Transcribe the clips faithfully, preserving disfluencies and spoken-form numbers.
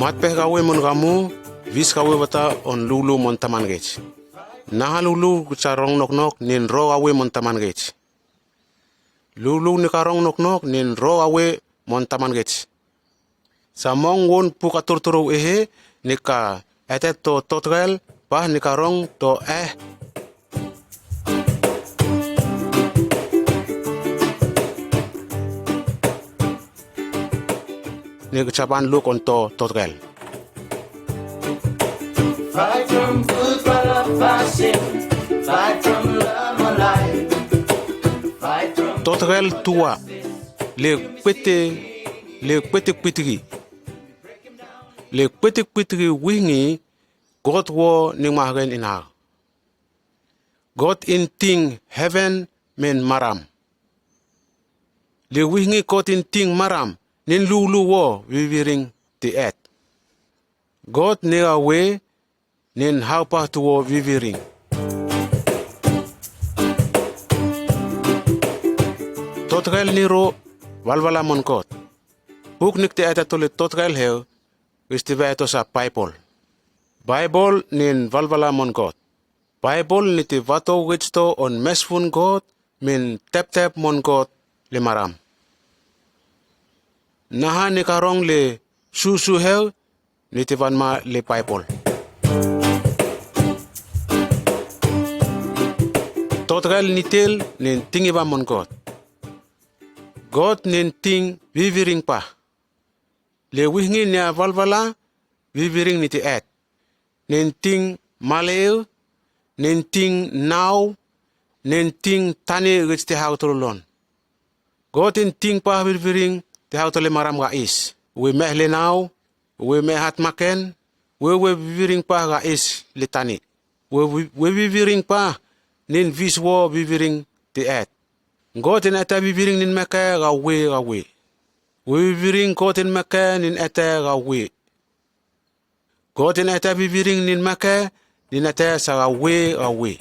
Matpeh gawe mon gamu, vis gawe vata on lulu mon taman gech. Naha lulu gucha rong nok nok nin ro gawe mon taman gech. Lulu nika rong nok nok nin ro gawe mon taman gech. Samong won puka turturu ehe, nika etet to totgel, pah nika rong to eh. Nik chaban luk on to totgel. Fight from good for love, fashion. Fight from love, my life. Fight from totgel tua. Le kwete, le kwete kwitigi. Le kwete kwitigi wingi, God wo ning mahagen inag. God in ting heaven men maram. Le wihni God in ting maram, nin lulu wo viviring ti et. God nega we, nin haupa tu wo viviring. Totgel niro, valvala mon God. Buk nik te eta tole totgel heu, wisti ve eto sa Bible. Bible nin valvala mon God. Bible niti vato witsto on mesfun God, min tep tep mon God le maram. Naha nika rong le susu heu, niti van ma le Bible. Totgel nitel nin tingi va mon God. God nin ting viviring pa. Le wihni nia valvala, viviring niti et. Nin ting maleu, nin ting nau, nin ting tani gech te hau tolon. God in ting pa viviring te hau tole maram ga is. We meh le nau, we meh hat maken, we we viviring pa ga is le tani. We, we, we viviring pa, nin vis wo viviring te et. God in eta viviring nin meke ga we ga we. We viviring God in meke nin eta ga we. God in eta viviring nin meke, nin eta sa ga we ga we.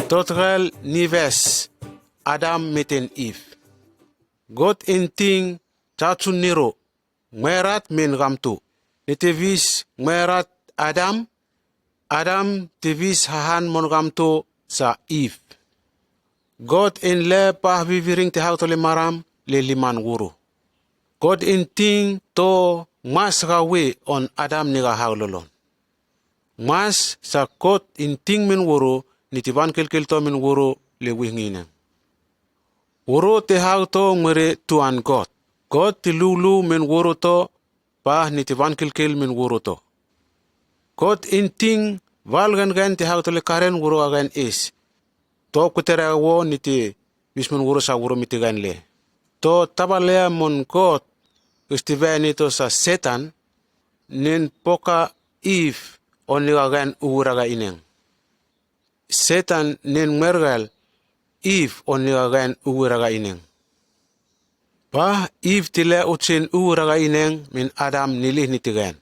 Totgel nives, Adam meten Eve. God in ting tatu niro, ngmerat min gamtu. Niti vis ngmerat Adam, Adam ti vis hahan mon gamtu sa Eve. God in le pah viviring te hau tole maram le liman wuru. God in ting to mas ga we on Adam niga hau lolon. Mas sa God in ting min wuru niti van kilkil to min wuru le wihni nen. Wuru te hau to ngwere tuan God. God ti lulu min wuru to pah niti van kilkil min wuru to. God in ting val gen gen te hau tole karen wuru agen is. To kutere wo niti vis min wuru sa wuru miti gen le. To tabalea mon God, wisti ve nito sa Setan, nin poka Eve on niga gen uwura ga ineng. Setan nin ngmergel Eve on niga gen uwura ga ineng. Pah Eve tile uchin uwura ga ineng min Adam nilih niti gen.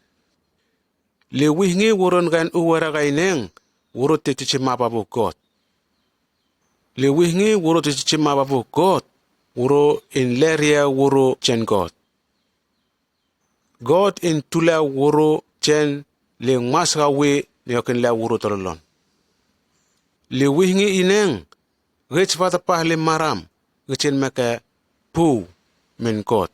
Le wihni wuron gen uwura ga ineng, wuru te chichi maba bu God. Le wihni wuru te chichi maba bu God, wuru in leria wuru chen God. God in tule wuru chen le ngmas ga we niokin le wuru tololon. Le wihni ineng, gech vata pah le maram, gechin meke pu min God.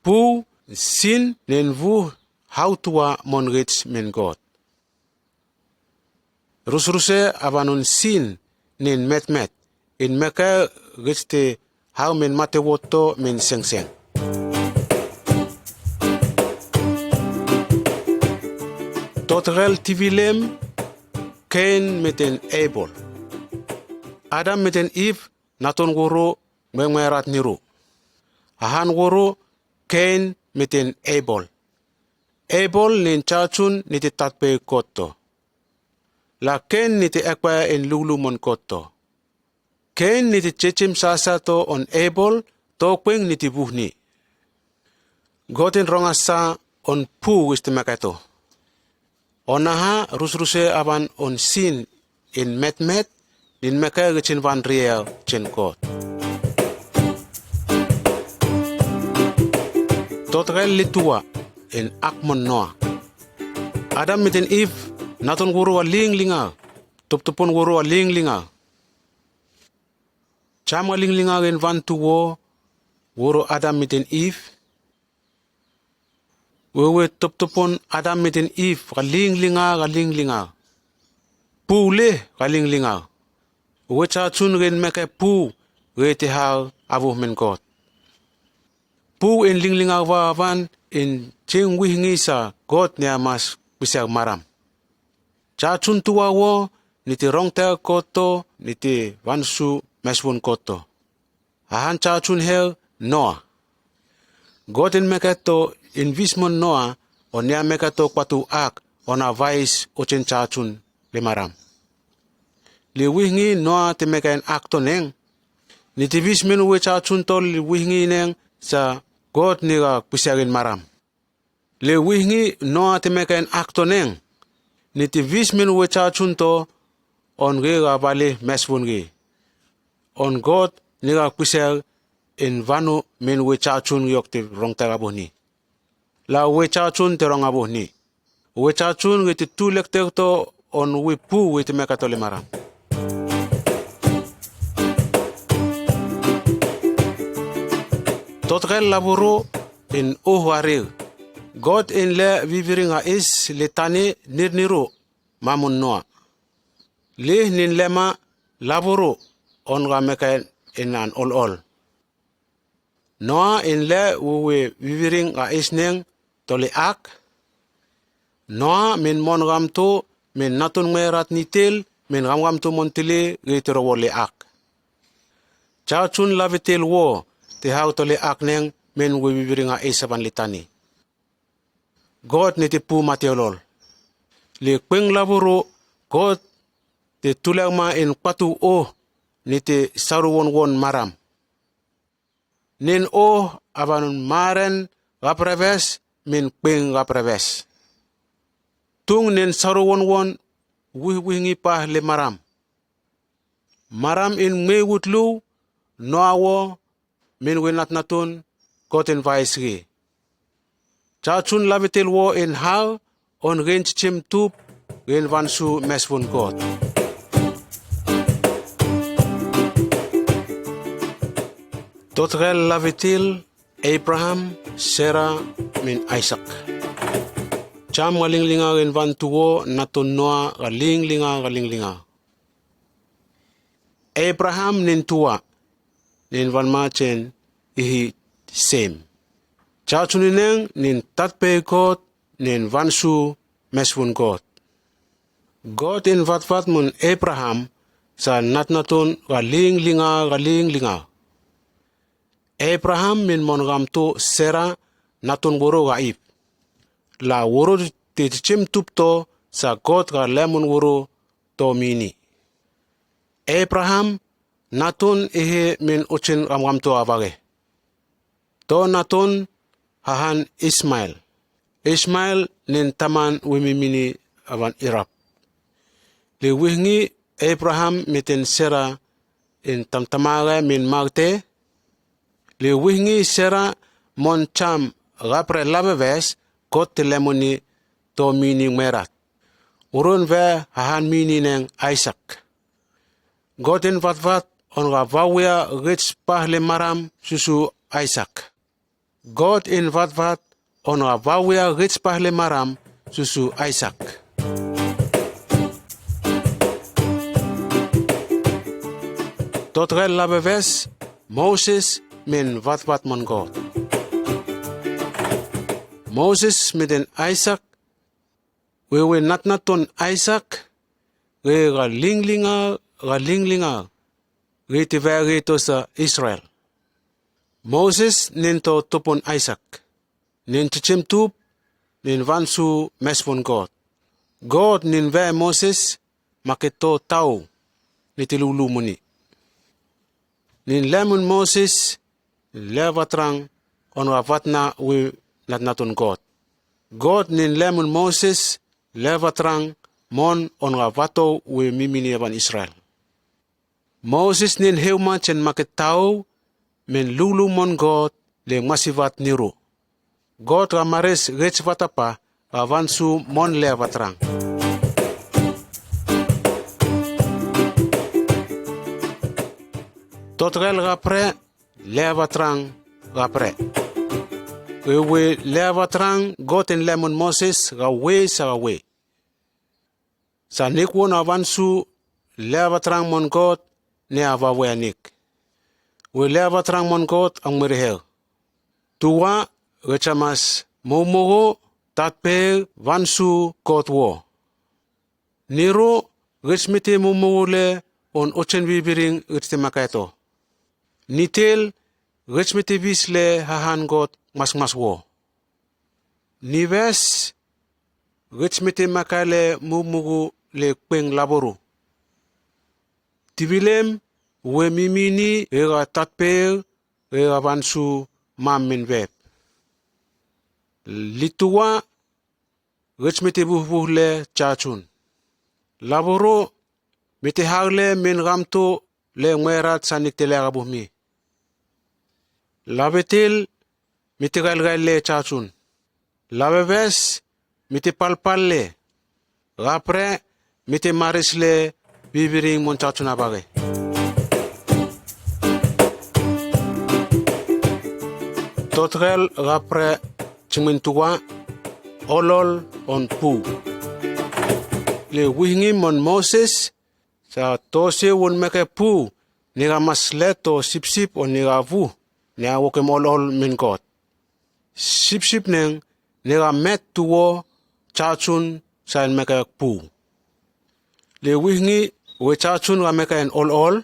Pu sin nen vu hau tua mon gech min God. Rusruse avanun sin nen metmet, in meke gech te hau min mate woto min sengseng. Totgel tivilem, Cain meten Abel. Adam meten Eve, naton woro ngwengwerat niru. Ahan woro Cain meten Abel. Abel nin chachun niti tatpe kotto. La Cain niti ekpa en lulu mon kotto. Cain niti chechim sasa to on Abel, to kweng niti buhni. Gotin ronga sa on pu wis te makato. Onaha rusruse aban on sin in metmet, nin maka gichin van riel chen God. Totrel letua en akmon Noa. Adam miten Eve naton woro a ling linga. Toptopon woro a ling linga. Cham a ling linga en van tuwo woro Adam miten Eve. Wewe toptopon Adam miten Eve ka ling linga ka ling linga. Pu le ka ling linga. Wewe chachun ren meke pu re te har avo men God. Pu en ling linga va van en cheng wih ngi sa God ne amas pisar maram. Chachun tuwa wo ni te rong te koto ni te vansu mesvun koto. Ahan chachun her Noa. God en meke to en vismon Noa on ya meke to kwatu ak on a vais ochen chachun le maram. Le wih ngi Noa te meke en ak to neng. Ni te vismen we chachun to le wih ngi neng sa God ni ga pisar en maram. Le wih ngi Noa te meke en ak to neng. Ni te vismen we chachun to on ge ga vale mesvun ge. On God ni ga pisar en vanu men we chachun yok te rong te ga bohni. La we chachun te rong a bohni. We chachun ge te tu lek te to on we pu we te meke to le maram. Totrel lavoro en oh arir. God en le viviring a is le tane nir niro mamun Noa. Le nin lema lavoro on ga meke en an ol ol. Noa en le wewe viviring a is neng to le ak. Noa men mon gam to men naton me rat ni tel men gam gam to mon tele ge te ro wo le ak. Chachun lave tel wo te hau to le ak neng men we viviring a is avan le tani. God ni te pu mate olol. Le kweng lavoro God te tuler ma en kwatu o ni te saru won won maram. Nen o avan maren gapreves men kweng gapreves. Tung nen saru won won wih wih ngi pah le maram. Maram en me wutlu Noa wo men we nat naton God en vais ge. Chachun lave tel wo en hau on gen chichem tup gen vansu mesvun God. Totrel lave tel Abraham, Sarah, men Isaac. Cham ga ling linga gen van tuwo naton Noa ga ling linga ga ling linga. Abraham nin tuwa nin van machen ihi sem. Chachun neng nin tatpe God nin vansu mesvun God. God en vatvat mun Abraham sa nat naton ga ling linga ga ling linga. Abraham min mon gam to Sarah naton woro ga ip. La woro te chichem tup to sa God ga lemon woro to mini. Abraham naton ehe min ochen gam gam to avage. To naton hahan Ismael. Ismael nin taman wimi mini avan irap. Le wih ngi Abraham miten Sarah en tamtamare min marte. Le wih ngi Sarah mon cham gapre laveves God te lemoni to mini merat. Uron ve hahan mini neng Isaac. God en vatvat on ga vawia rich pah le maram susu Isaac. God en vatvat on ga vawia rich pah le maram susu Isaac. Totrel laveves Moses men vatvat mon God. Moses meten Isaac wewe nat naton Isaac ge ga ling linga ga ling linga ge te ve ge to sa Israel. Moses nin to topon Isaac nin chichem tup nin vansu mesvun God. God nin ve Moses make to tau ni te lulu muni. Nin lemon Moses leva trang on ga vatna we nat naton God. God nin lemon Moses leva trang mon on ga vato we mimini avan Israel. Moses nin heu machen make tau men lulu mon God le masivat niru. Gott ga maris rich vatapa ga vansu mon lea vatrang. Totgel ga pre lea vatrang ga pre. Ewe lea vatrang Gott in lemon Moses ga we sa ga we. Sa nik won a vansu lea vatrang mon Gott ne a vawea nik. We lea vatrang mon Gott ang merihel. Tuwa rechamas momogo tatpe vansu Gott wo. Niro rechmete momogo le on ochen viviring rechte makaeto. Nitel rechmete vis le hahan Gott masmas wo. Nives rechmete makale momogo le kpeng laboru. Tivilem we mimini rega tatpe rega vansu mam min vep. Lituwa rechmete vuhvuh le chachun. Laboro mete hagle min gamto le ngwerat sanik tele agabuhmi. Labetel mete galgal le chachun. Labeves mete palpal le. Gapre mete maris le bibiring mon chachun abage. Totgel gapre chingmintuwa olol on pu. Le wihngi mon Moses sa tose won meke pu niga masle to sipsip on niga vu ne a wokem olol min Gott. Sipsip neng niga met tuwo chachun sa in meke pu. Le wihngi we chachun ga meke in olol.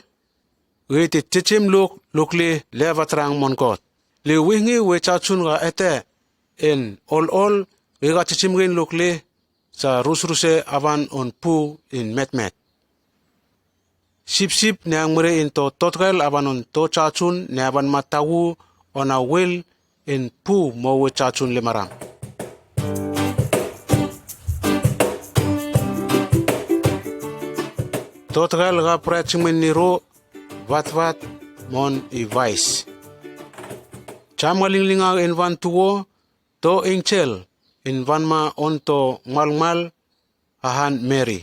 Rite chechim luk lukli lea vatrang mon Gott. Le wihngi we chachun ga ete in olol riga chechim rin lukli sa rusruse avan on pu in metmet. Sipsip ne ang mere in to totgel avan on to chachun ne avan matawu on a wil in pu mo we chachun le maram. Totgel gapre chingmin niro vatvat mon i vais. Cham ga linglinga in van tuwo to angel in vanma on to ngmalngmal ahan Mary.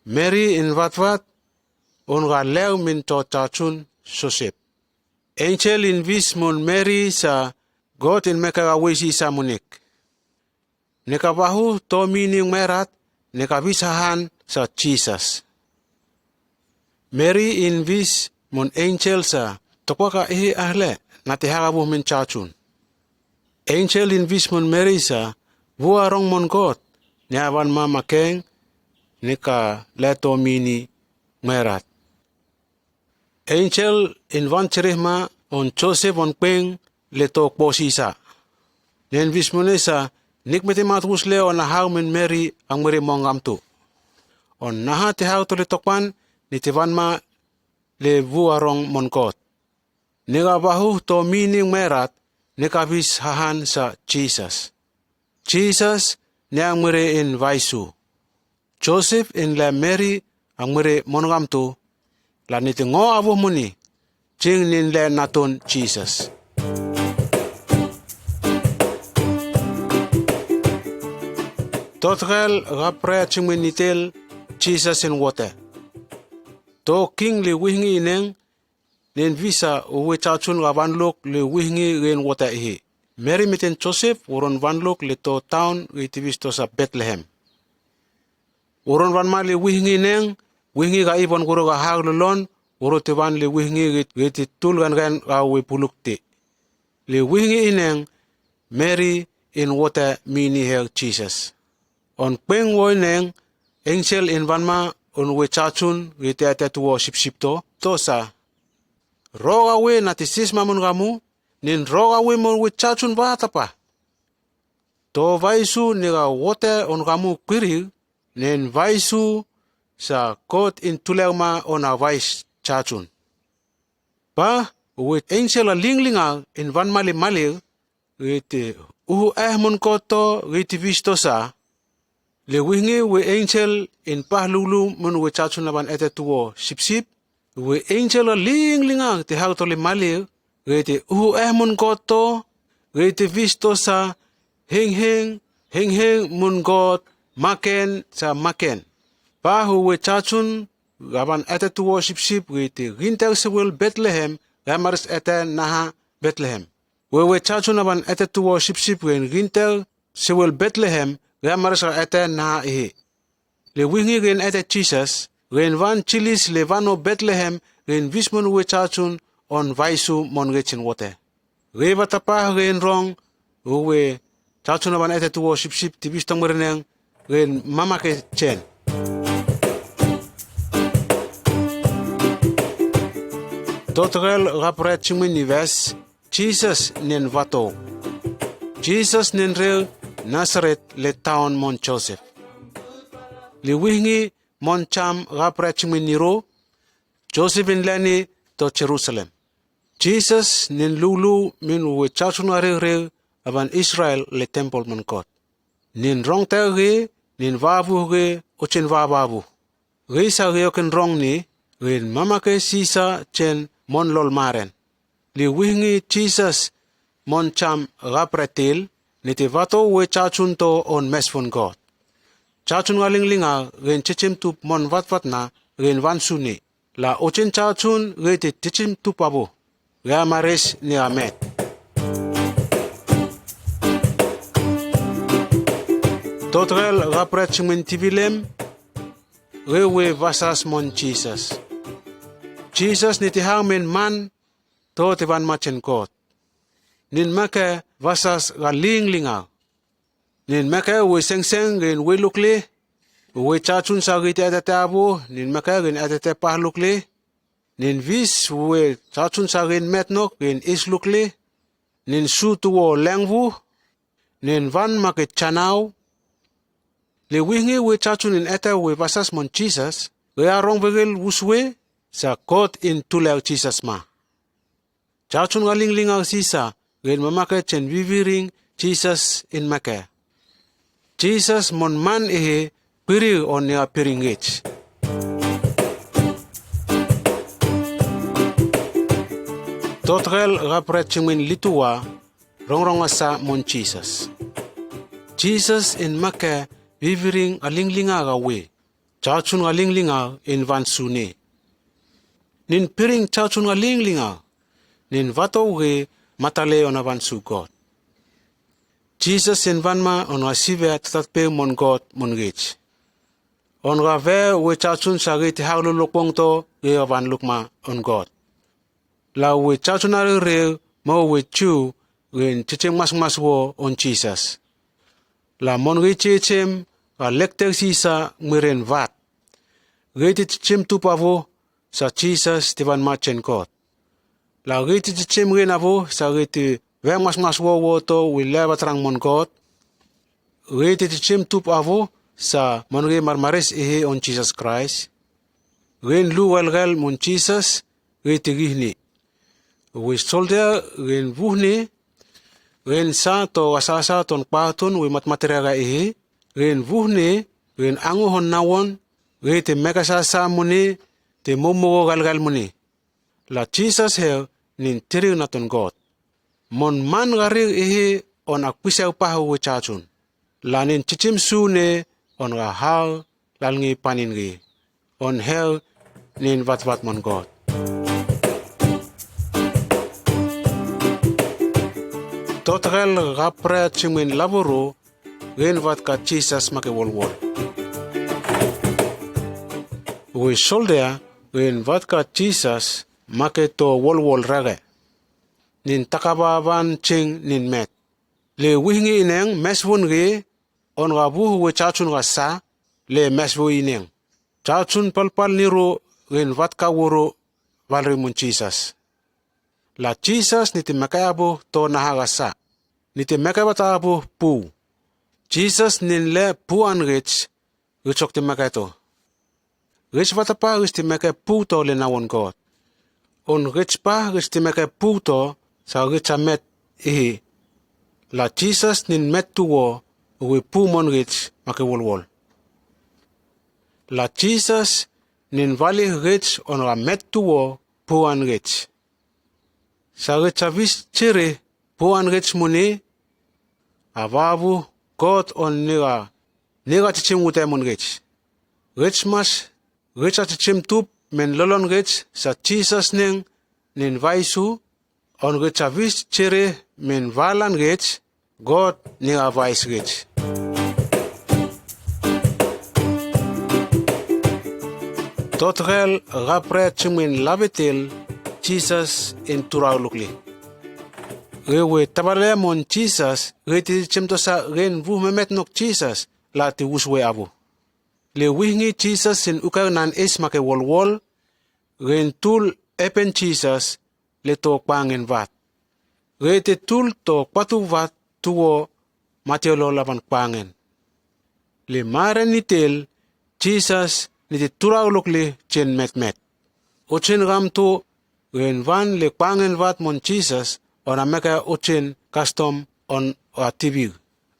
Mary in vatvat on ga lew min to chachun Joseph. Angel in vis mon Mary sa Gott in meke ga wesi sa munik. Neka vahu to mini ngmerat neka vis hahan sa Jesus. Mary in vis mon angel sa tokwaka ihi ahle na te haga buh min chachun. Angel in vis mon Mary sa vua rong mon Gott ne avan mama keng neka leto mini ngmerat. Angel in van cherehma on Joseph on kpeng le to kposi sa. Nen vis mone sa nik mete mat wus le on a hau min Mary ang mere mongam tu. On naha te hau to le tokpan ni te van ma le vua rong mon Gott. Nega vahu to mini ngmerat neka vis hahan sa Jesus. Jesus ne ang mere in vaisu. Joseph in le Mary ang mere mongam tu. La ni te ngo avuh muni. Ching nin le naton Jesus. Totgel gapre chingmin nitel Jesus in wote. To king le wihngi ineng nen visa uwe chachun ga vanlok le wihngi ren wote ihi. Mary miten Joseph woron vanlok le to town ge tivis to sa Bethlehem. Woron van ma le wihngi neng wihngi ga ibon goro ga hag lolon woro te van le wihngi ge te tul gan gan ga we puluk te. Le wihngi ineng Mary in wote mini hel Jesus. On kpeng woi neng angel in van ma on we chachun ge te ate tuwo sipsip to to sa. Roga we na te sis mamun gamu nin roga we mon we chachun va tapa. To vaisu nega wote on gamu kwiri nen vaisu sa Gott in tuleu ma on a vais chachun. Pa we angel a linglinga in van mali mali ge te uhu eh mon Gott to ge te visto sa. Le wihngi we angel in pah lulu mon we chachun laban ete tuwo sipsip. We angel a linglinga te hau to le mali ge te uhu eh mon Gott to Ge te vis to sa heng heng, heng heng mun God, maken sa maken. Pa hu we chachun, gaban ete tuwo sipsip ge te ginter sewel Bethlehem, gamaris ete naha Bethlehem. We we chachun aban ete tuwo sipsip ge ginter sewel Bethlehem, gamaris ete naha ihe. Le wihngi gen ete Jesus, gen van chilis le vano Bethlehem, gen vismon we chachun on vaisu mon gechin wote. Ge vatapa gen rong, we chachun aban ete tuwo sipsip tibis tong mereneng, gen mama ke chen. Totrel rapret chimwin nives, Jesus nen vato. Jesus nen reu Nazareth le town mon Joseph. Le wihngi mon cham rapret chimwin niro, Joseph in leni to Jerusalem. Jesus nen lulu min we chachun are reu aban Israel le temple mon God. Nen rong te ge, nen vavu ge, ochin vavavu. Ge sa ge oken rong ni, ge mama ke sisa chen mon lol maren. Le wihngi Jesus mon cham gapretil, ni te vato we chachun to on mesfun God. Chachun galing linga, gen chichim tup mon vatvat na, gen van suni. La ochin chachun, ge te chichim tup abo. Gamaris ni amet. Totrel gapret chimwin tivilem, ge we vasas mon Jesus. Jesus ni te hang men man, to te van machen God. Nin make vasas galing linga. Nin make we seng seng gen we lukli. We chachun sa ge te ete te abo, nin make gen ete te pah lukli. Nin vis we chachun sa gen met nok gen is lukli. Nin su tuwo lengvu. Nin van make chanau. Le wihngi we chachun nin ete we vasas mon Jesus, ge arong vegel wuswe, sa God in tulau Jesus ma. Chachun galing linga sisa, gen mama ke chen viviring Jesus in make. Jesus mon man ihe, piri on ya piring ich. Totrel gapret chimwin litua, rong rong asa mon Jesus. Jesus in make viviring aling linga ga we. Chachun galing linga in van suni. Nin piring chachun galing linga. Nin vato ge matale on avan su God. Jesus in van ma on asive tatat pe mon God mon gech. On gave we chachun sa ge te haglo lokpong to ge avan lukma on God. La we chachun are re mo we chu gen chichim mas mas wo on Jesus. La mon ge chechem ga lekter sisa miren vat. Ge te chichim tup avo sa Jesus te van machen God. La ge te chichim gen avo sa ge te ve mas mas wo wo to we le vatrang mon God. Ge te chichim tup avo sa mon ge marmaris ehe on Jesus Christ. Gen lu galgal mon Jesus, ge te gihni. We soldier gen vuhni, gen sa to gasasa ton kpatun we matmaterega ehe, gen vuhni, gen angu hon nawon, ge te mekasasa muni, te momogo galgal muni. La Jesus he nin tiri na ton God. Mon man gari ehe on akpisa paha we chachun. La nin chichim su ne on ga hal lal ngi panin ngi. On hel nin vat vat mon God. Totrel gapre chimwin laburu gen vat ka Jesus make wol wol. We soldier gen vat ka Jesus make to wol wol rage. Nin takaba van ching nin met. Le wihngi ineng mes vun ngi on ga vuh we chachun ga sa le mes vu ineng. Chachun palpal niru gen vat ka wuru valri mun Jesus. La Jesus ni te meke abu to naha ga sa. Ni te meke bata abu pu. Jesus nin le pu an gech gechok te meke to. Gech bata pa gech te meke pu to le na won God. On gech pa gech te meke pu to sa gech a met ihi. La Jesus nin met tu wo we pu mon gech make wol wol. La Jesus nin vali gech on ga met tu wo pu an gech. Sa gech a vis chiri Puan gets muni, avavu, God on niga, niga chichim wute mun gets. Gets mas, gets a chichim tup, men lolon gets, sa Jesus neng, nin vaisu, on gets a vis chere, men valan gets, God niga vais gets. Totgel gapre chimin lavetel, Jesus in turau lukli. Ge we tabale mon Jesus, ge ti chimtosa gen vu memet nok Jesus, la ti wus we avu. Le wihngi Jesus in ukag nan es make wol wol, gen tul epen Jesus, le to kpangen vat. Ge te tul to kpatu vat tuwo matelo lavan kpangen. Le mare nitel, Jesus ni te turau lukli chen met met. Ochen gam tu, gen van le kpangen vat mon Jesus, on a meke ochen custom on a tibig.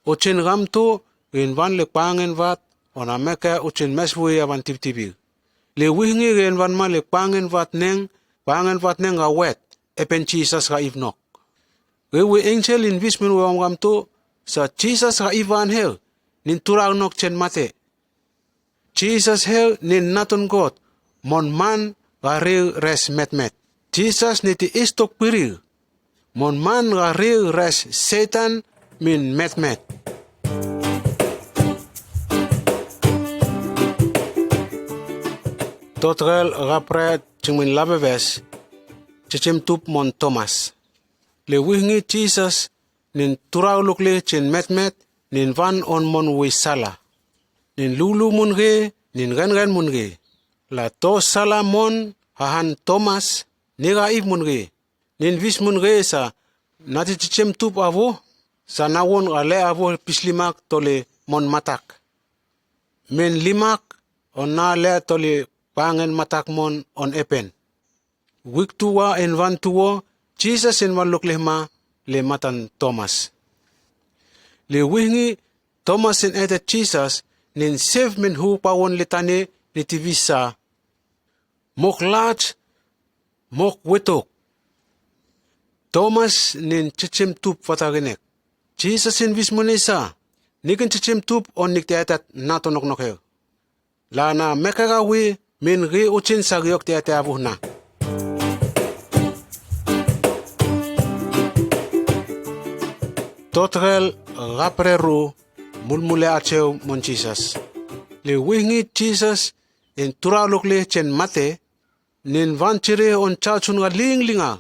Ochen gam tu, gen van le kpangen vat, on a meke ochen mesvui avan tib tibig. Le wihngi gen van ma le kpangen vat neng, kpangen vat neng ga wet, epen Jesus ga ivnok. Ge we angel in vis men we omgam tu, sa Jesus ga ivan heu, nin turau nok chen mate. Jesus heu nin naton God, mon man ga reu res met met. Jesus ni ti istok piriu, mon man ga reu res Satan min met met. Totgel gapre chingmin laveves, chichim tup mon Thomas. Le wihngi Jesus, nin turau lukli chen met met, nin van on mon wi sala. Nin lulu mun ge, nin gen gen mun ge. La to sala mon, hahan Thomas, niga iv mun ge. Nin vis mun ge sa, nati chichim tup avu, sa na won ga le avu pislimak tole mon matak. Men limak, on na le tole pangen matak mon on epen. Wik tuwa en van tuwo, Jesus en van luklihma, le matan Thomas. Le wihngi Thomas en eta Jesus, nin sev men hu pawon le tane, le ti visa. Mok lach, mok wetok. Thomas nin chichim tup vatagenek. Jesus en vis munisa, nikin chichim tup on nik te etat nato nok nok heu. La na mekega wi, min gi uchin sa giok te ete avuhna. Totgel gapre ru, mulmule acheu mon Jesus. Le wihngi Jesus, en turau lukli chen mate, nin van chiri on chachun ga ling linga.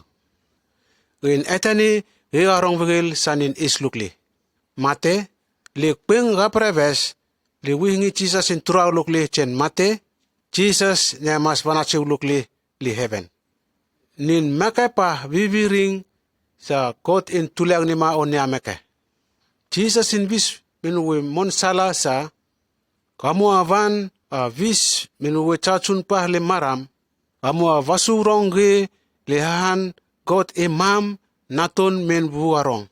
Rin etani, ri arong vigil sa nin is lukli. Mate, le kping gapre ves, le wihngi Jesus en turau lukli chen mate, Jesus ne mas vanachi lukli li heaven. Nin meke pa vivi ring sa kot en tuliang nima on ne ameke. Jesus en vis men we mon sala sa, kamu avan a vis men we chachun pa le maram, kamu a vasu rong ge le hahan kot e mam naton men vu arong.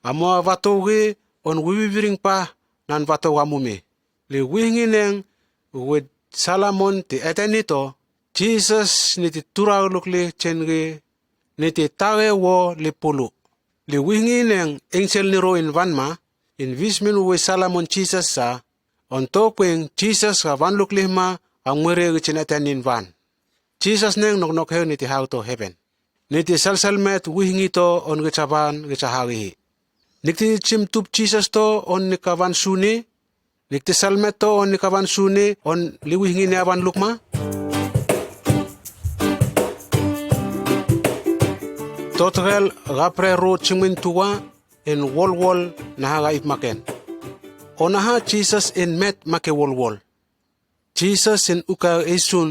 Kamu a vato ge on wivi viring pa nan vato kamu me. Le wihngi neng we sala mon te etenito, Jesus ni te turau lukli chen ge, ni te tage wo le pulu. Le wihngi neng engsel ni ro en van ma, en vis men we sala mon Jesus sa, on to pweng Jesus ga van luklihma a ngwere ge chen eten nin van. Jesus neng nok nok heu ni te hau to heaven. Ni te sal sal met wihngi to on ge chavan ge chahagi hi. Nik te chim tup Jesus to on ni kavan suni, nik te sal met to on ni kavan suni on li wihngi ne avan lukma. Totgel gapre ru chingmin tuwa en wol wol na haga ip maken. Onaha Jesus en met make wol wol. Jesus en uka eisun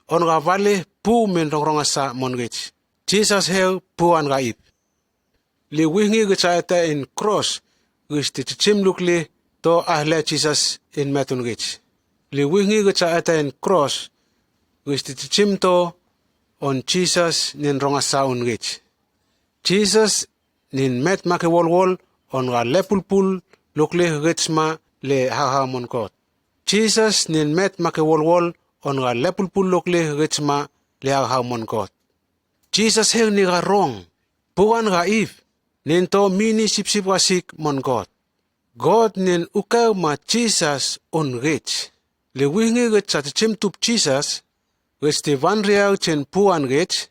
on ga vale pu men rong rong asa mon gech. Jesus heu pu an ga ip. Li wihngi ge cha eta en cross, ge sti chichim lukli to ahle Jesus en metun gech. Li wihngi ge cha eta en cross, ge sti chichim to on Jesus nin rong asa un gech. Jesus nin met make wol wol on ga lepul pul lukli gech ma le haha mon God. Jesus nin met make wol wol on ga lepul pul lukli gech ma le haha mon God. Jesus heu ni ga rong, pugan ga if, nen to mini sipsip rasik mon God. God nen ukaw ma Jesus on rich. Le wihni rich sa tichim tup Jesus, rich te van riaw chen puan rich,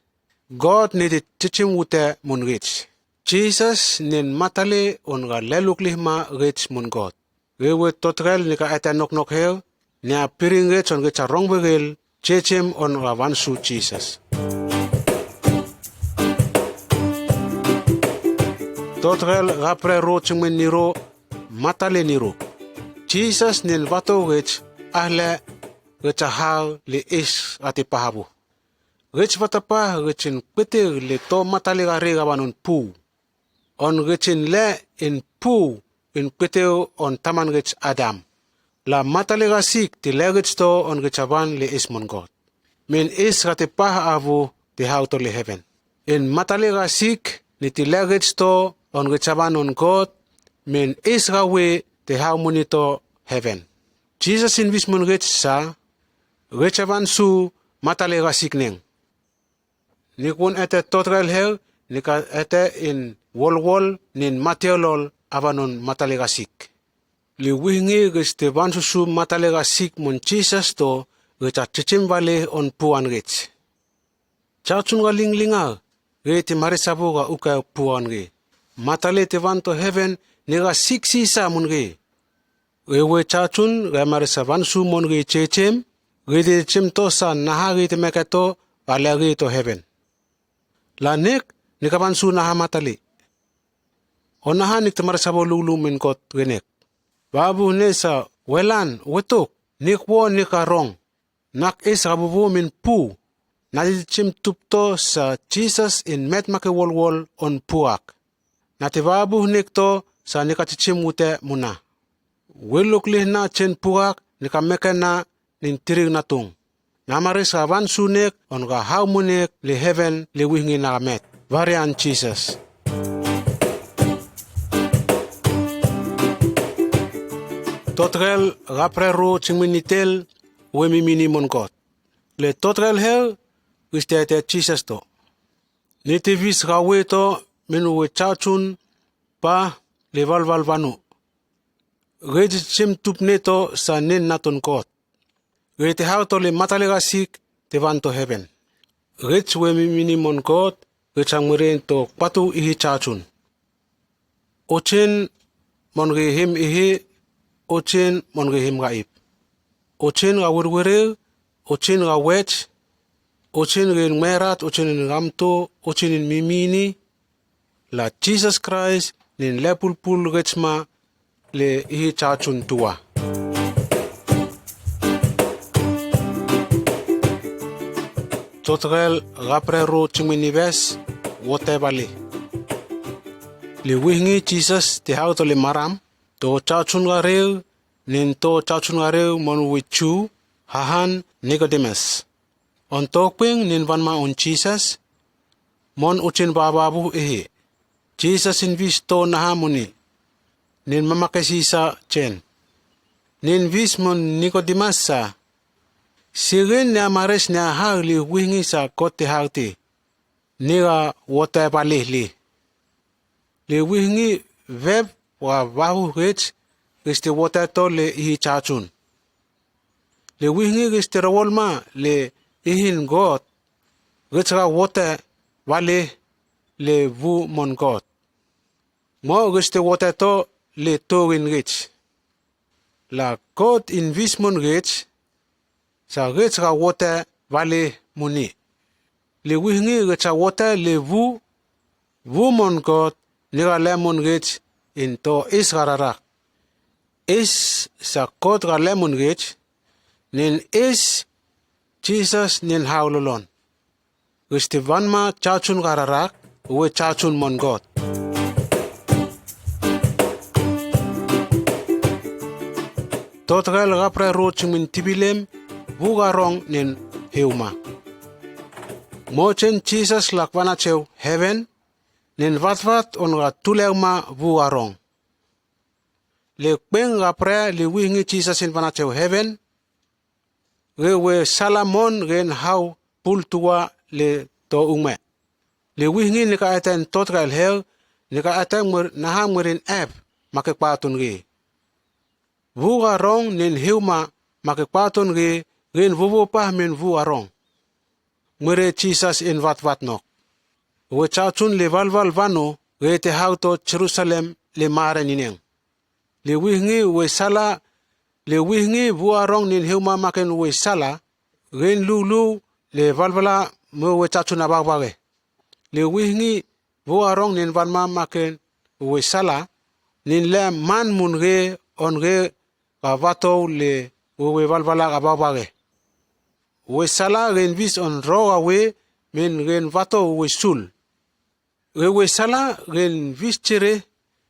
God ne te tichim wute mon rich. Jesus nen matale on ra leluk lihma rich mon God. Rewe totrel nika ete nok nok hel, ne a piring rich on rich a rong begel, chechem on ra vansu Jesus. Totrel rapre ro chingmen niro, matale niro. Jesus nen vato rich, ahle rich a hal le is ate pahabu. Rich vatapa rich in kwete le to matale ra re ra vanon pu. On rich in le in pu in kwete on taman rich Adam. La matale rasik te le rich to on rich a van le is mon God. Men is ra te paha avu te hau to le heaven. In matale rasik ni te le rich to on rich a van on God, men is ra we te hau moni to heaven. Jesus in vis mon rich sa, rich a vansu matale rasik neng. Ni kun ete totrel hel, ni ka ete in wol wol, nin matiolol, avanon matale rasik. Li wihni rich te vansusu matale rasik mon Jesus to, rich a chichim vale on puan rich. Chachun ga ling linga, re te maresavu ga uka puan re. Matale te van to heaven, ni rasik si sa mon re. Re we chachun, re maresa vansu mon re chechem, re te chem to sa naha re te meke to, vale re to heaven. La nek, ni ka vansu naha matale. O naha nik te maresa vo lulu min kot re nek. Vavu ne sa, welan, wetuk, nik wo nik a rong. Nak is ravuvu min pu. Na te chim tup to sa Jesus in met make wol wol on puak. Na te vavu nik to sa nik a te chim wute muna. Weluk lih na chen puak nik a meke na nin tirig na tung. Na maris ra vansu nek on ga hau munek le heaven le wihni na met. Varian Jesus. Totrel rapre ro chingminitel we mimini mon God. Le totrel hel, wistete Jesus to. Ni te vis ra we to, men we chachun, pa, le valval vanu. Re te chim tup ne to sa nen naton God. Re te hau to le matale rasik te van to heaven. Re te we mimini mon God, re te hau meren to kpatu ihi chachun. Ochin mon re him ihi, ochin mon re him ra ip. Ochin ra werwere, ochin ra wech, ochin re merat, ochin in ramto, ochin in mimini, la Jesus Christ, nin lepulpul rechma, le ihi chachun tua. Totrel rapre ro chingminives, wote vale. Le wihni Jesus te hau to le maram, to chachun ra reu, nin to chachun ra reu mon wichu, hahan Nicodemus. On to kwing nin vanma on Jesus, mon uchin vavavu ehe. Jesus in vis to naha muni. Nin mamake sisa chen. Nin vis mon Nicodemus sa. Sirin ne amares ne ahau li wihni sa kote hau te. Ni ra wote vale li. Le wihni vep wa vahu rich, rich te wote to le ihi chachun. Le wihni rich te rawol ma le ihin God, rich ra wote vale le vu mon God. Mo rich te wote to le torin rich. La God in vis mon rich, sa rich ra wote vale muni. Le wihni rich ra wote le vu, vu mon God, ni ra le mon rich in to is ra rarak. Is sa God ra le mon rich, nin is Jesus nin hau lolon. Rich te vanma chachun ra rarak, we chachun mon God. Totrel rapre ro chingmin tibilem, vu ra rong nin heuma. Mochen Jesus lak vana cheu heaven, nin vatvat on ra tuleuma vu ra rong. Le kpeng rapre le wihni Jesus in vana cheu heaven, re we salamon ren hau pul tua le to ume. Le wihni ni ka eten totrel hel, Nika ata mwer naha mwerin ep make kpaton ge. Vu garong nin hiuma make kpaton ge gen vuvu pah min vu garong. Mwere Jisas in vatvat nok. We chachun le valval vano ge te hauto Jerusalem le mare nineng. Le wihngi we sala le wihngi vu garong nin hiuma maken we sala gen lulu le valvala mo we chachun ababage. Le wihngi vu garong nin vanma maken we sala nin le man mun ge on ge ga vatou le we we valvala ababage. We sala gen vis on roga we men gen vatou we sul. Ge we sala gen vis chere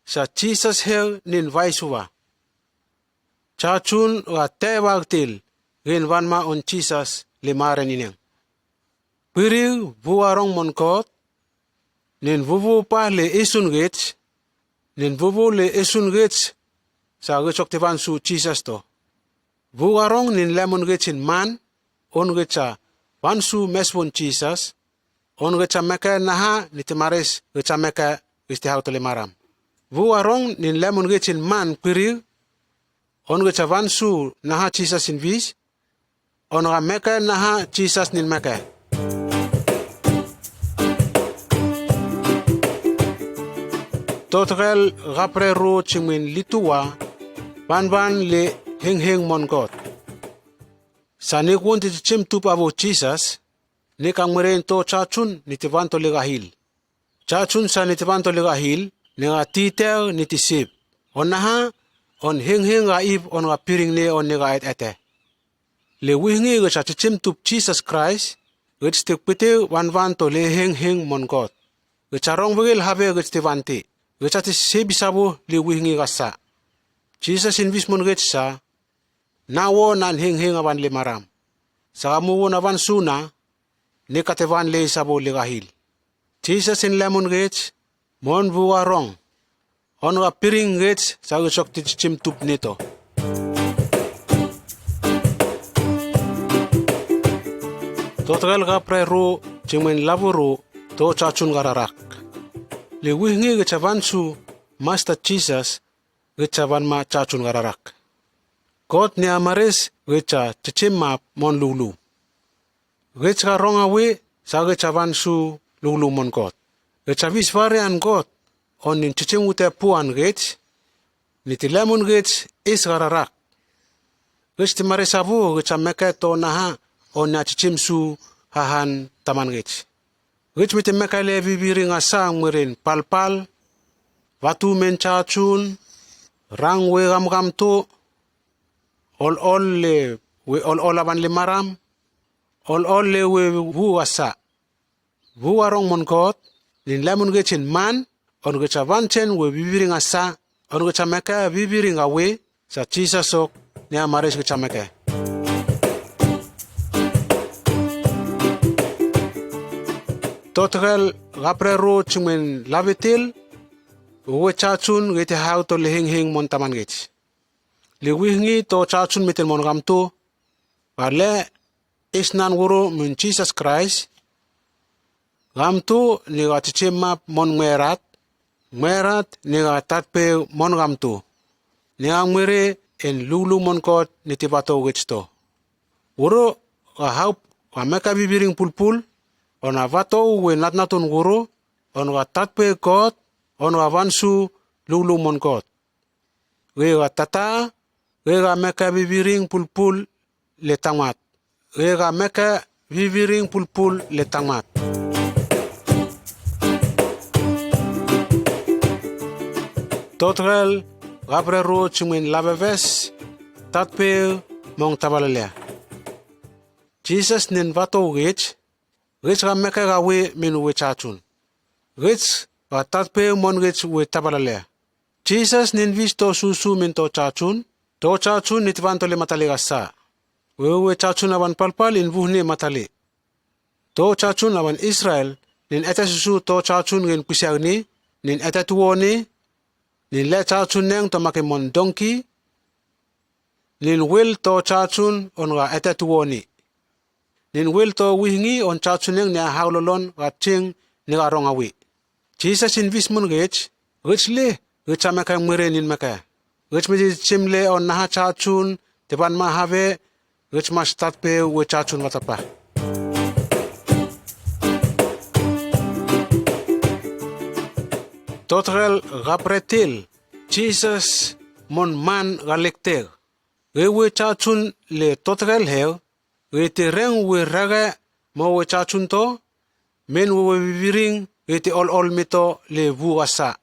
sa Jisas her nin vaisuva. Chachun ga tewag til gen vanma on Jisas le mare nineng. Piri vu garong mon kot nin vuvu pah le isun gech nin vuvu le isun gech sa gechok te vansu Jisas to. Vu garong nin lemon gechin man on gecha vansu mesvon Jisas on gecha meke naha niti mares gecha meke gesti hauto le maram. Vu garong nin lemon gechin man piri on gecha vansu naha Jisas in vis on ga meke naha Jisas nin meke. Totgel gapre ro chingmin litua van van le heng heng mon kot. Sa nik won ti chim tup avo Jisas nik ang meren to chachun niti vanto le gahil. Chachun sa niti vanto le gahil ne ga titer niti sip. On naha on heng heng ga iv on ga piring ne on ne ga et ete. Le wihngi ge cha chichim tup Jisas Kraist ge chite pite van vanto le heng heng mon kot. Ge cha rong vegel have ge chite vante ge cha ti sebi sabo le wihngi ga sa. Jisas in vis mon ge sa na wo nan heng heng avan le maram. Sa ga mo wo na van suna ne kate van le sabo le gahil. Jisas in lemon gech mon vu garong on ga piring gech sa ge chok ti chichim tup neto. Totgel gapre ro chingmen lavo ro to chachun gararak. Le wihngi ge cha vansu Master Jisas ge cha vanma chachun gararak. Kot ne amares ge cha chichim map mon lulu. Gech ga rong awe sa gech avan su lulu mon Kot. Gech avis vare an Kot on nin chichim wute pu an gech niti lemon gech is gararak. Gech ti mare savu gech ameke to naha on nia chichim su hahan taman gech. Gech miti meke le viviri nga sa ngmirin palpal vatu men chachun rang we gamgam to ol ol le we ol ol avan le maram ol ol le we vu wasa. Vu warong mon Kot nin lemon gechin man on gecha vanchen we viviring asa on gecha meka viviring awe sa Jisas ok ne amares gecha meka. Totrel gapre ro chingmen lavetil we chachun gete hau to leheng heng mon taman gech. Liwih ngi to chachun mitin mon gamtu. Pale isnan wuru min Jisas Kraist. Gamtu ni ga chichim map mon ngmerat. Ngmerat ni ga tatpe mon gamtu. Ni ga ngmere en lulu mon Kot ni ti vato gechto. Wuru ga haup ga meka bibiring pulpul. On ga vato we natnatun wuru. On ga tatpe Kot. On ga vansu lulu mon Kot. Gega tata, gega meka viviring pulpul le tangmat. Gega meka viviring pulpul le tangmat. Totrel gapre ro chingmen laveves tatpe mong tabalalea. Jisas nin vato gech. Gech ga meka ga we min we chachun. Gech ga tatpe mon gech we tabalalea. Jisas nin vis to susu min to chachun. To chachun nit vanto le matale ga sa. We we chachun avan palpal in vuhne matale. To chachun avan Israel nin ete susu to chachun gen pisiagni nin ete tuoni nin le chachun neng to make mon donki. Nin wil to chachun on ga ete tuoni. Nin wil to wih ngi on chachun neng ne a haulolon ga ching ne ga rong awi. Jisas in vis mun gech Rich le, rich amaka mwere nin maka. Rich me jim le on naha chachun, te ban ma have, rich ma start pe we chachun watapa. Totrel rapretil, Jesus mon man galekter. Re we chachun le totrel her, re te reng we raga mo we chachun to, men we we viviring re te ol ol meto le vu asa.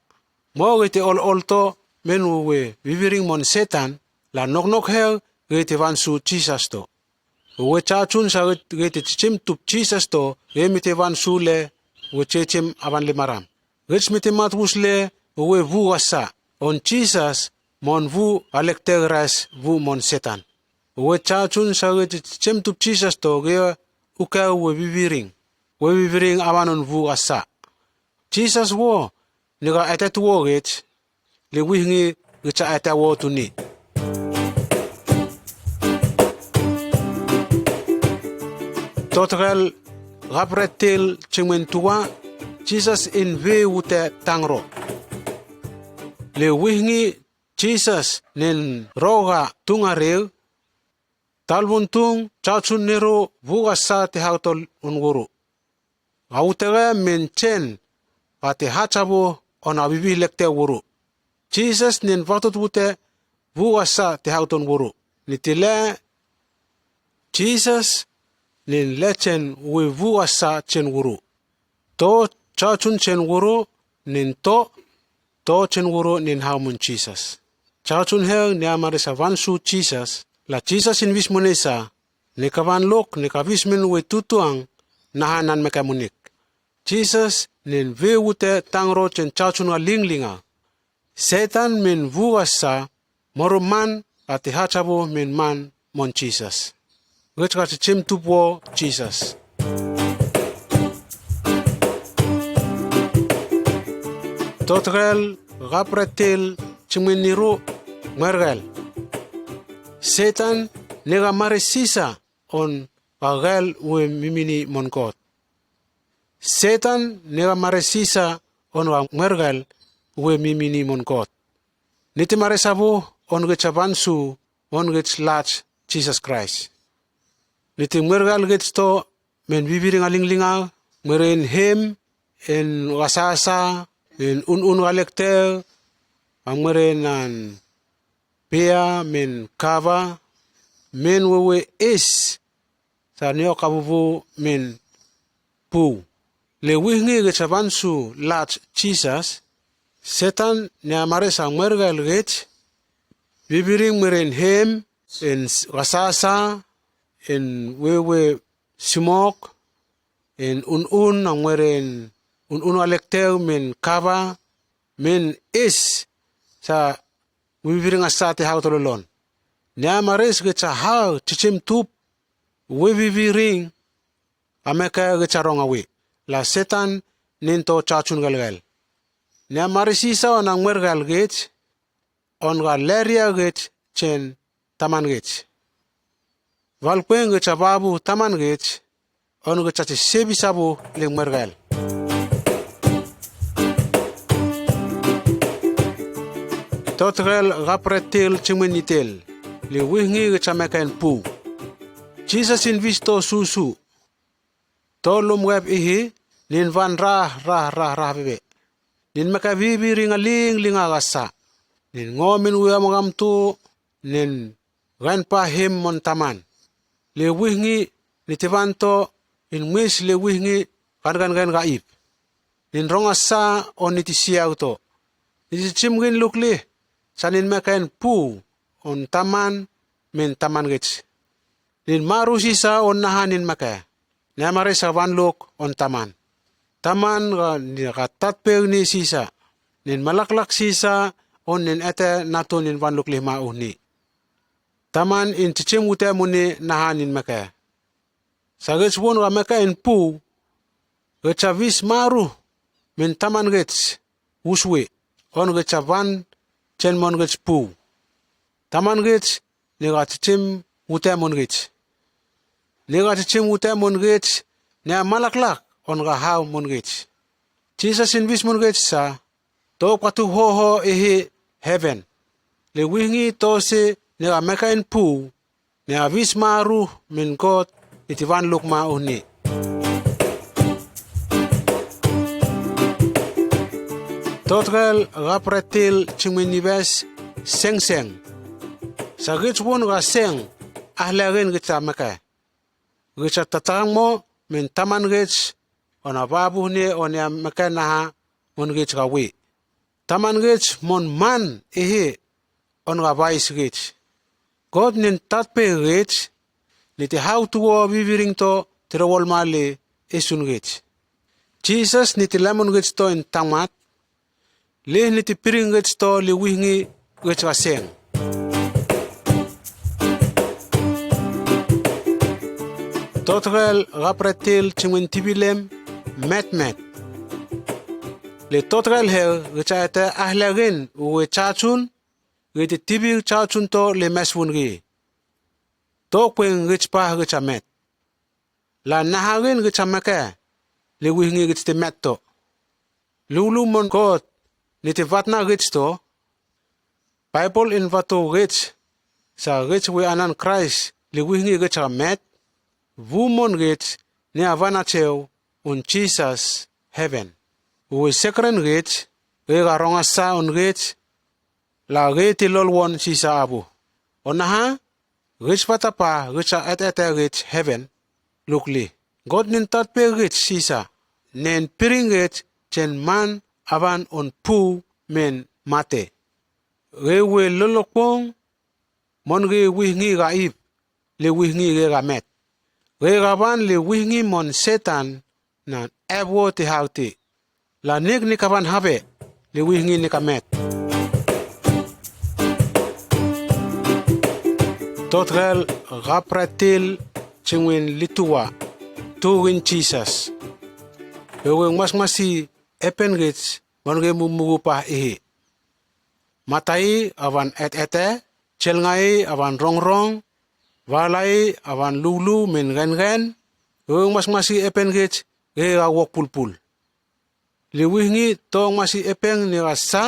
Mo re te ol ol to, men we we viviring mon Setan, la nok nok her re te vansu Jesus to. We chachun sa re te chichim tup Jesus to, re me te vansu le we chichim avan le maram. Rich me te mat wus le we vu asa. On Jesus mon vu alekter ras vu mon Setan. We chachun sa re te chichim tup Jesus to re uka we viviring. We viviring avan on vu asa. Jesus wo, nega etet wo rich, le wihngi rich a eta wo tuni. Totrel rapretil chingmen tua, Jesus in ve wute tangro. Le wihngi Jesus nen roga tunga reu, talvun tung chachun nero vuga sa te hautol un wuru. Gautere men chen, ga te hachavo on avivi lekte wuru. Jesus nen vatot wute vuga sa te hauton wuru. Ni te le Jesus nen lechen we vuga sa chen wuru. To chachun chen wuru nen to, to chen wuru nen haumun Jesus. Chachun her ne amare sa vansu Jesus, la Jesus in vis monesa, ne kavan lok ne kavis men we tutuang, naha nan meka munik. Jesus nen ve wute tangro chen chachun ga linglinga. Setan men vuga sa, moru man, ati hachavo men man mon Jesus. Rich ga chichim tup wo Jesus. Totrel, rapretil, chingmen niru, ngwergel. Setan, nega mare sisa, on ga gel we mimini mon God. Setan, nega mare sisa, on ga ngwergel we mimini mon God. Niti mare savu, on ge chavansu, on ge lach Jesus Christ. Niti ngwergel ge to, men viviri nga linglinga, ngwere en hem, en wasasa, en un un galekter, a ngwere nan pea, men kava, men wewe es, sa neo kavuvu, men pu. Le wihngi ge chavansu lach Jesus, Setan ne amare sa ngwergel ge, viviri ngwere en hem, en wasasa, en wewe simok, en un un a ngwere en un un alekter men kava, men es sa wiviring asa te hau tololon. Ne amares ge cha hau chichim tup, we viviring, ameka ge cha ronga we. La Setan nen to chachun galgal. Ne amares isa on a ngwergal ge, on ga leria ge chen taman ge. Valkwen ge cha babu taman ge, on ge cha te sebi sabu le ngwergal. Totrel rapretil chingmenitel, le wihngi ge cha meka en pu. Jesus in visto susu. To lum web ihi, nin van rah, rah, rah, rah bebe. Nin meka vivi ringa ling, linga gasa. Nin ngomin uya mogam tu, nin gan pa him mon taman. Le wihngi, niti van to, in mwis le wihngi, gan, gan, gan ga ip. Nin ronga sa, on niti siau to. Niti chim gin lukli, sa nin meka en pu, on taman, men taman ge. Nin maru sisa on naha nin meka. Ne amare sa van lok on taman. Taman ga, ni ga tatpeu ni sisa. Nin malaklak sisa on nin ete nato nin van lok lihma uhni. Taman in chichim wute muni naha nin meka. Sa ge won ga meka en pu, ge cha vis maru, men taman ge, uswe, on ge cha van, chen mon ge pu. Taman ge, ne ga chichim wute mon ge. Ne ga chichim wute mon ge, ne amalaklak, on ga hau mon ge. Jesus in vis mon ge sa, To kwatu hoho ihi heaven. Li wihni to si ni ga meka in pu, ni a vis maru min God ni ti van lukma uhni. Totgel gapretil chingmin nibes seng seng. Sa gich wun ga seng, ahle rin gich a meka. Gich a tatang mo min taman gich, on a babu hni on a meka naha mun gich ga wi. Taman gich mon man ihi on ga bais gich. God nin tatpe gich, ni ti hau tuwo viviring to tira wol mali isun gich. Jesus ni ti lemon gich to in tamat, lih ni ti piring gich to li wihni gich ga seng. Totgel gapretil chingwin tibilem met met. Li totgel hel gich a ete ahle rin uwe chachun, gich ti tibil chachun to li mes wun gi. To kwen gich pa gich a met. La naha rin gich a meka, li wihni gich ti met to. Lulu mon God, ni ti vatna gich to. Bible in vato gich, sa gich wi anan Christ, li wihni gich a met. Vu mon gich, ni a vana cheu, un Jesus, heaven. Wi sekren gich, wi ga ronga sa un gich, la gich ti lol won sisa abu. Onaha, gich vatapa gich a et et gich heaven, lukli. God nin tatpe gich sisa, nen piring gich chen man avan un pu men mate. Gich wi lolokpong, mon gich wihni ga ip, li wihni gich ga met. Gich ga van li wihni mon Setan, nan ebwo ti hauti. La nik ni kavan habe, li wihni ni ka met. Totgel gapretil chingwin lituwa, tu win Jesus. Ewe ngmas ngmasi epen gich, mon gich mumugu pa ihi. Matai avan et ete, chelngai avan rong rong, valai avan lulu min gen gen, ewe ngmas ngmasi epen gich, gich ga wok pulpul. Li wihni to ngmasi epeng ni ga sa,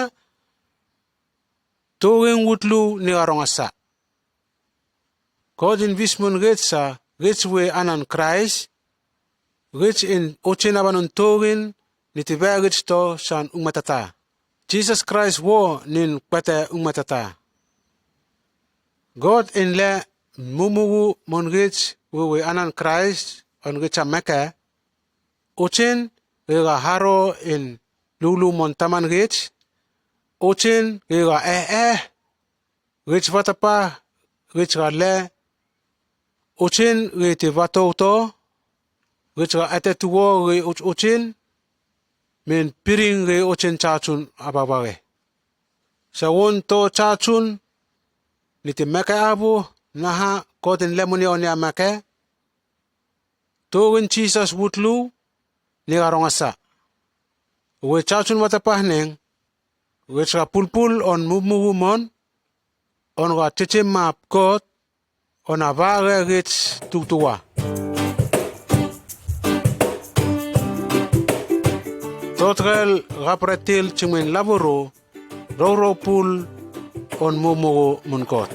to gich wutlu ni ga ronga sa. God in vis mon gich sa, gich wi anan Christ, gich in ochin avan un to gich, ni ti ve gich to san ungmatata. Jesus Christ wo nin kwete ungmatata. God in le mumugu mon gich wi wi anan Christ, on gich a meka. Ochin gich ga haro in lulu mon taman gich. Ochin gich ga eh eh. Gich vatapa gich ga le. Ochin gich ti vato to. Gich ga ete tuwo gich och-, ochin. Min piring gich ochin chachun ababage. Sa won to chachun, ni ti meka abu, naha God in lemoni on a meka. To gin Jesus wutlu, ni ga ronga sa. Wi chachun vatapa hneng, gich ga pulpul on mumugu mon, on ga cheche map God, on a vage gich tutuwa. Totgel gapretil chingwin lavuru, roro pul on mumugu mun God.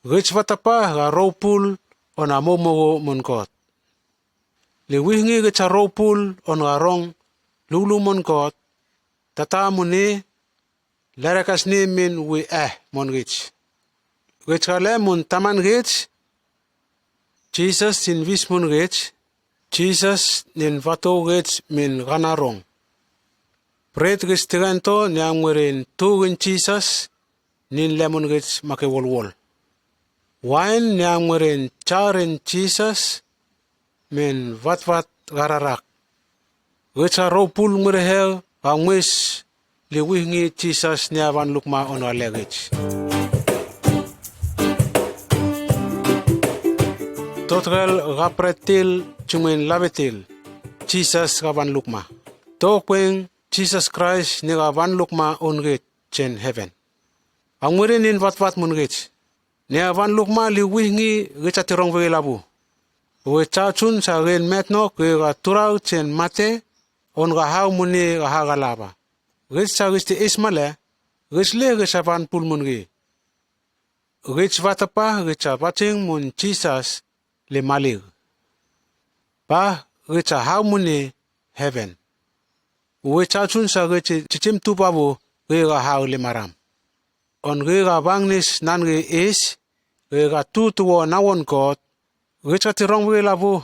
Gich vatapa ga ro pul on a mumugu mun God. Li wihni gich a ro pul on ga rong lulu mon God, tata muni, lerekas ni min wi eh mon gich. Gich ga le mun taman gich, Jesus in vis mon gich, Jesus nin vato gich min gana rong. Pret gich tigan to ni a ngwirin tu gin Jesus, nin lemon gich make wol wol. Wain ni a ngwirin charin Jesus, min vat vat gararak. Gich a ro pul ngwiri hel, ga ngwis, li wihni Jesus ni a van lukma on a le gich. Totgel gapretil chingwin labetil, Jesus ga van lukma. To kweng Jesus Christ ni ga van lukma on gich chen heaven. A ngwiri nin vat vat mun gich. Ni a van lukma li wihni gich a ti rong vegi labu. Wi chachun sa gin met nok gich ga turau chen mate, on ga hau muni ga ha ga laba. Gets sa gets te is male, gets le gets a van pul mun gi. Gets vata pa gets a vating mun Jesus le malig. Pa gets a hau muni heaven. Uwe chachun sa gets chichim tu babu gega hau le maram. On gega bangnis nan ge is, gega tu tuwo na won God, gets a tirong we labu,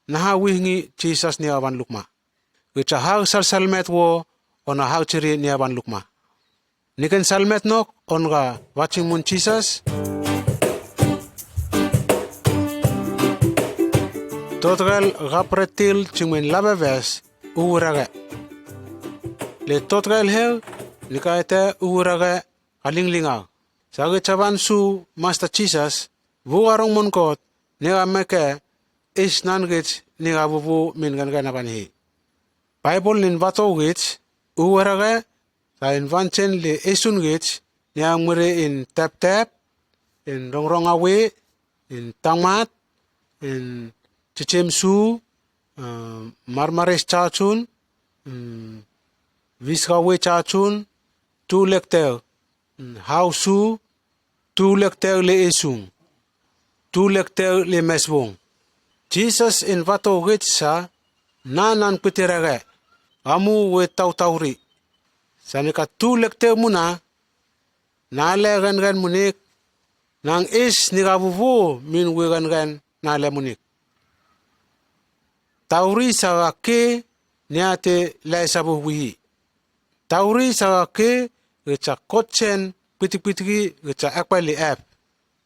na ha wihngi Jesus ni avan lukma. Gets a hau sal salmet wo, on a hau chiri ni avan lukma. Niken salmet nok, on ga vating mun Jesus. Totgel gapretil chingmen labeves, uwurage. Le totgel heu, nikaete uwurage, kalinglinga. Sa gets a van su Master Jesus, bu arong mun God, ni ameke, is nan gets, ni abubu min gan gan aban hi. Bible nin vato gets, uwurage, sa in van chen le isun gets, ni amure in tap tap, in rong rong awe, in tangmat, in chichem su, uh, marmares chachun, um, viska we chachun, tu lektel, um, hau su, tu lektel le isung, tu lektel le mesbong. Jesus in vato gets sa, na nan piterage, amu we tau tauri. Sa nika tu lektel muna, na le gan gan munik, nang is ni gabubu min we gan gan na le munik. Tauri sa ga ke, ni ate le sabu wihi. Tauri sa ga ke, gets a kotchen, piti piti gets a ekpali ep.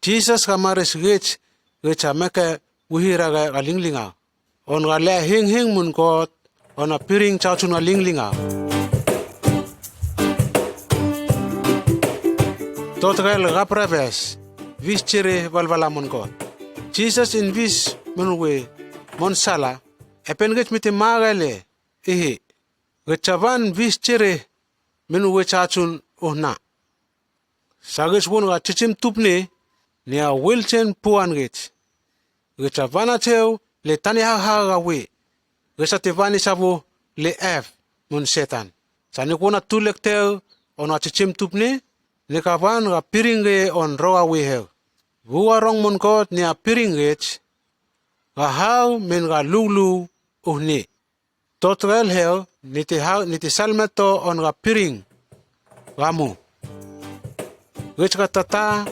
Jesus ga mares gets, gets a meke wihi rage kalinglinga. On ga le hing hing mun God, on a piring chachun kalinglinga. Totgel gapreves, vis chiri valvala mun God. Jesus in vis mun we, mon sala, epen gets miti magale, ihi. Gets a van vis chiri, min we chachun uhna. Sa gets won ga chichim tupni, ni a wilchen puan gets. Gets a vana cheu, le tani ha ha ga we. Gets a te vani sabu, le ef, mun Satan. Sa ni kwona tu lektel, on a chichim tupni, ni ka van ga piring ge on roga we heu. Bu arong mun God ni a piring gets, ga hau min ga lulu uhni. Totgel heu, ni te hau, ni te salmeto on ga piring, ga mu. Gets ga tata,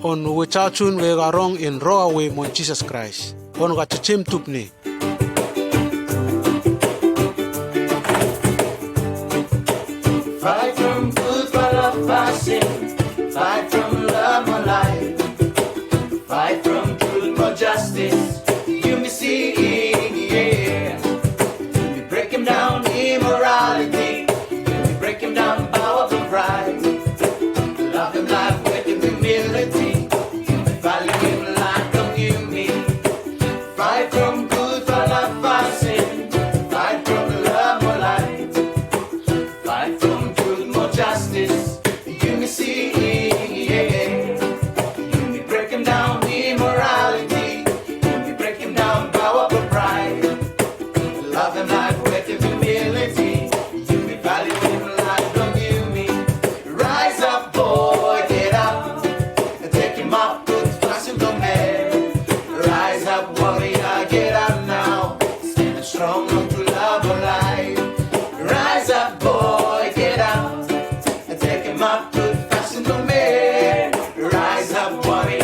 on we chachun ge ga rong in roga we mon Jesus Christ. On ga chichim tupni. Fight from good for love passing. Fight from love more life. Fight from truth more justice. You me see in the air. You me break him down immorality. You me break him down power of pride. Love and life with humility. You me value him like a human. Fight from good for love passing. Fight from love more light. Fight from truth more justice. You me see, yeah. You me break him down immorality. You me break him down power of pride. Love and life with humility. You me value him like don't you me. Rise up, boy, get up. Take him up, put fast in the man. Rise up, warrior, get up now. Stand strong, not to love or life. Rise up, boy, get up. Take him up, put fast in the man. Rise up, warrior,